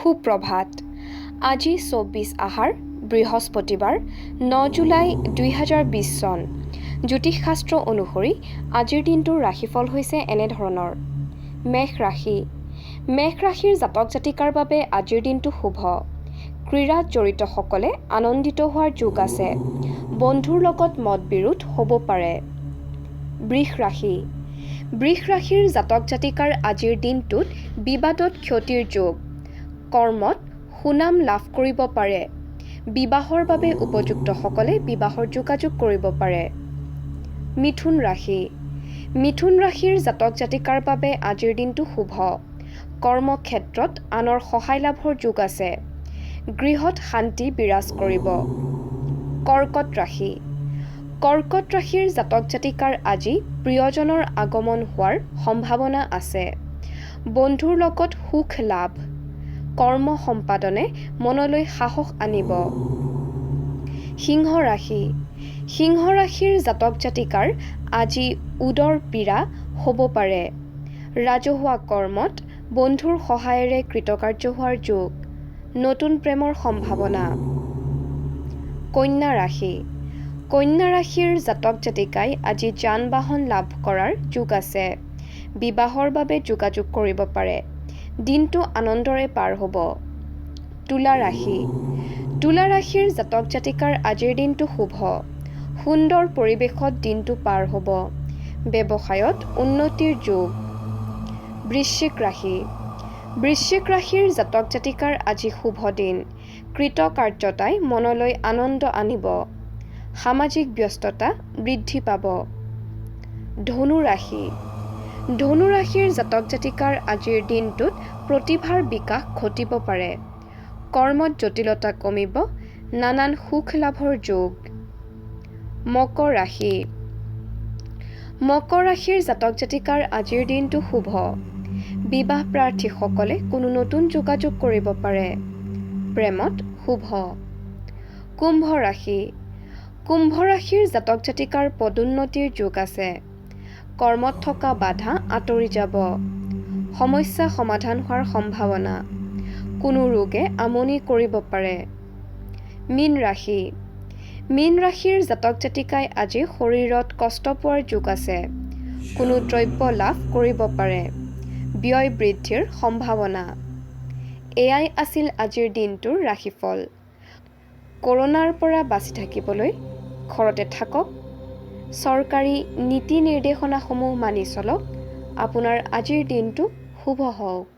সুপ্ৰভাত। আজি 24 আহাৰ, বৃহস্পতিবাৰ, 9 জুলাই 2020 চন। জ্যোতিষশাস্ত্ৰ অনুসৰি আজিৰ দিনটোৰ ৰাশিফল হৈছে এনেধৰণৰ। মেষ ৰাশি। মেষ ৰাশিৰ জাতক জাতিকাৰ বাবে আজিৰ দিনটো শুভ। ক্ৰীড়াত জড়িতসকলে আনন্দিত হোৱাৰ যোগ আছে। বন্ধুৰ লগত মত বিৰোধ হ'ব পাৰে। বৃষ ৰাশি। বৃষ ৰাশিৰ জাতক জাতিকাৰ আজিৰ দিনটোত বিবাদত ক্ষতিৰ যোগ। কৰ্মত সুনাম লাভ কৰিব পাৰে। বিবাহৰ বাবে উপযুক্তসকলে বিবাহৰ যোগাযোগ কৰিব পাৰে। মিথুন ৰাশি। মিথুন ৰাশিৰ জাতক জাতিকাৰ বাবে আজিৰ দিনটো শুভ। কৰ্মক্ষেত্ৰত আনৰ সহায় লাভৰ যোগ আছে। গৃহত শান্তি বিৰাজ কৰিব। কৰ্কট ৰাশি। কৰ্কট ৰাশিৰ জাতক জাতিকাৰ আজি প্ৰিয়জনৰ আগমন হোৱাৰ সম্ভাৱনা আছে। বন্ধুৰ লগত সুখ লাভ। কৰ্ম সম্পাদনে মনলৈ সাহস আনিব। সিংহ ৰাশি। সিংহ ৰাশিৰ জাতক জাতিকাৰ আজি উদৰ পীড়া হ'ব পাৰে। ৰাজহুৱা কৰ্মত বন্ধুৰ সহায়েৰে কৃতকাৰ্য হোৱাৰ যোগ। নতুন প্ৰেমৰ সম্ভাৱনা। কন্যা ৰাশি। কন্যা ৰাশিৰ জাতক জাতিকাই আজি যান বাহন লাভ কৰাৰ যোগ আছে। বিবাহৰ বাবে যোগাযোগ কৰিব পাৰে। দিনটো আনন্দৰে পাৰ হ'ব। তুলা ৰাশি। তুলা ৰাশিৰ জাতক জাতিকাৰ আজিৰ দিনটো শুভ। সুন্দৰ পৰিৱেশত দিনটো পাৰ হ'ব। ব্যৱসায়ত উন্নতিৰ যোগ। বৃশ্চিক ৰাশি। বৃশ্চিক ৰাশিৰ জাতক জাতিকাৰ আজি শুভ দিন। কৃতকাৰ্যতাই মনলৈ আনন্দ আনিব। সামাজিক ব্যস্ততা বৃদ্ধি পাব। ধনু ৰাশি। ধনু ৰাশিৰ জাতক জাতিকাৰ আজিৰ দিনটোত প্ৰতিভাৰ বিকাশ ঘটিব পাৰে। কৰ্মত জটিলতা কমিব। নানান সুখ লাভৰ যোগ। মকৰ ৰাশি। মকৰ ৰাশিৰ জাতক জাতিকাৰ আজিৰ দিনটো শুভ। বিবাহ প্ৰাৰ্থীসকলে কোনো নতুন যোগাযোগ কৰিব পাৰে। প্ৰেমত শুভ। কুম্ভ ৰাশি। কুম্ভ ৰাশিৰ জাতক জাতিকাৰ পদোন্নতিৰ যোগ আছে। কৰ্মত থকা বাধা আঁতৰি যাব। সমস্যা সমাধান হোৱাৰ সম্ভাৱনা। কোনো ৰোগে আমনি কৰিব পাৰে। মীন ৰাশি। মীন ৰাশিৰ জাতক জাতিকাই আজি শৰীৰত কষ্ট পোৱাৰ যোগ আছে। কোনো দ্ৰব্য লাভ কৰিব পাৰে। ব্যয় বৃদ্ধিৰ সম্ভাৱনা। এয়াই আছিল আজিৰ দিনটোৰ ৰাশিফল। কৰোণাৰ পৰা বাচি থাকিবলৈ ঘৰতে থাকক। চৰকাৰী নীতি নিৰ্দেশনাসমূহ মানি চলক। আপোনাৰ আজিৰ দিনটো শুভ হওক।